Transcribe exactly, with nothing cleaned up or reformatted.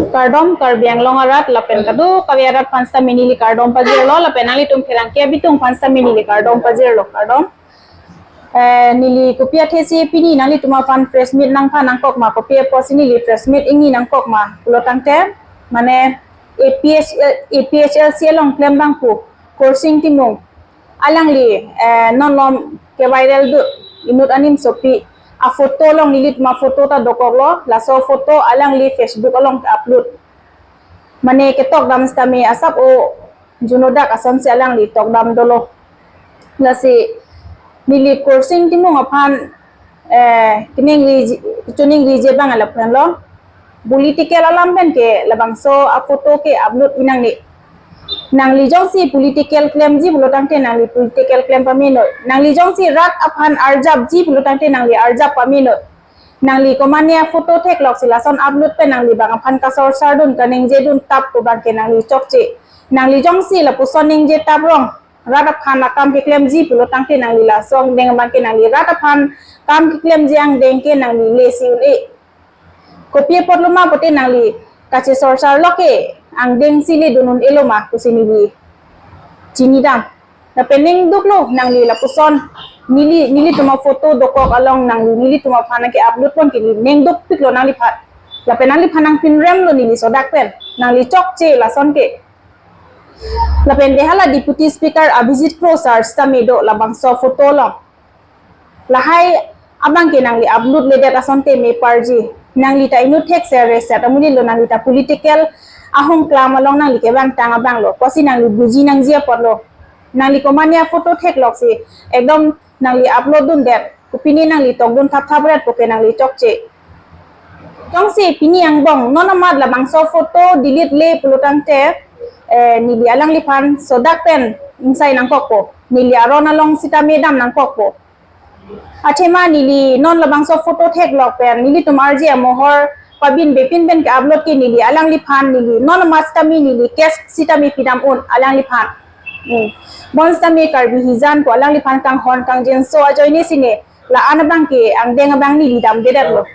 Kardom Karbi Anglong arat lapen kadokave arat aphan sitame neli kardom pajirlo lapen nanglitum pherangke abitung aphan sitame neli kardom pajirlo, kardom. Eh, neli kopi athesi pini nanglitum aphan press meet nangphan nangkok ma, kopi apotsi neli press meet ingni nangkok ma pulo tangte, mane A P H L, A P H L C along klem abang pu Khorsing Timung, alangli, eh, non malom ke-viral dun inut animsopi aphoto along, nelitum aphoto ta dokoklo, laso aphoto alangli Facebook along upload. Mane ketok dam sitame asap o junodak asonsi alangli tok dam dolo. Lasi neli Khorsing Timung aphan, eh, keningri, chiningri abang lapu henlo. Political alam pen ke labangso aphoto ke-upload inang ni. Nangli jongsi political klemji pulo tangte nangli political klem pame noi. Nangli jongsi rat aphan arjapji pulo tangte nangli arjap pame noi. Nangli komatne aphoto theklok si lason upload pen nangli bang aphan kasorsar dun, kaningje dun tap pu abang ke nangli chokche. Nangli jongsi lapuson ningje tap rong, rat aphan akam keklemji pulo tangte nangli lason deng abang ke nangli rat aphan kam keklemji angdeng ke nangli lesi un-e. Kopi apotlo ma pute nangli kachesorsarlo ke angdengsi le dun un-elo ma pusi neli chinidam. Lapen ningduklo nangli lapuson neli, nelitum aphoto dokok along nangli, nelitum aphan ke-upload pon ke neli ningdukpiklo nangliphan. Lapen nangliphan nangpinremlo neli sodak pen. Nangli chokche lason ke. Lapen de hala Deputy Speaker Abhijit Kro sir sitame do labangso aphoto along. Lahai abang ke nangli upload ledet asonte meparji. Nangli ta inut thekser reset amonit lo, nangli ta political ahong klam along nangli kevangtang abang lo. Pusi nangli buji nangji apotlo. Nangli komatne aphoto theklok si ekdom nangli upload dundet. Kopine nangli tok dun thapthap ret pu ke nangli chokche. Jongsi pini angbong non amat labangso aphoto delete le pulo tangte, eh, neli alangliphan sodak pen ingsai nangkokpo. Neli aron along sitame dam nangkokpo. Athema neli non labangso aphoto theklok pen nelitum arje amohor pabin bepin pen ke-upload ke neli alangliphan neli non amat sitame neli case sitame pidam un alangliphan. Hmm. Bonsitame Karbi hijan pu alangliphan kanghon kangjinso ajoine sine la-an abang ke angdeng abang neli damdedetlo.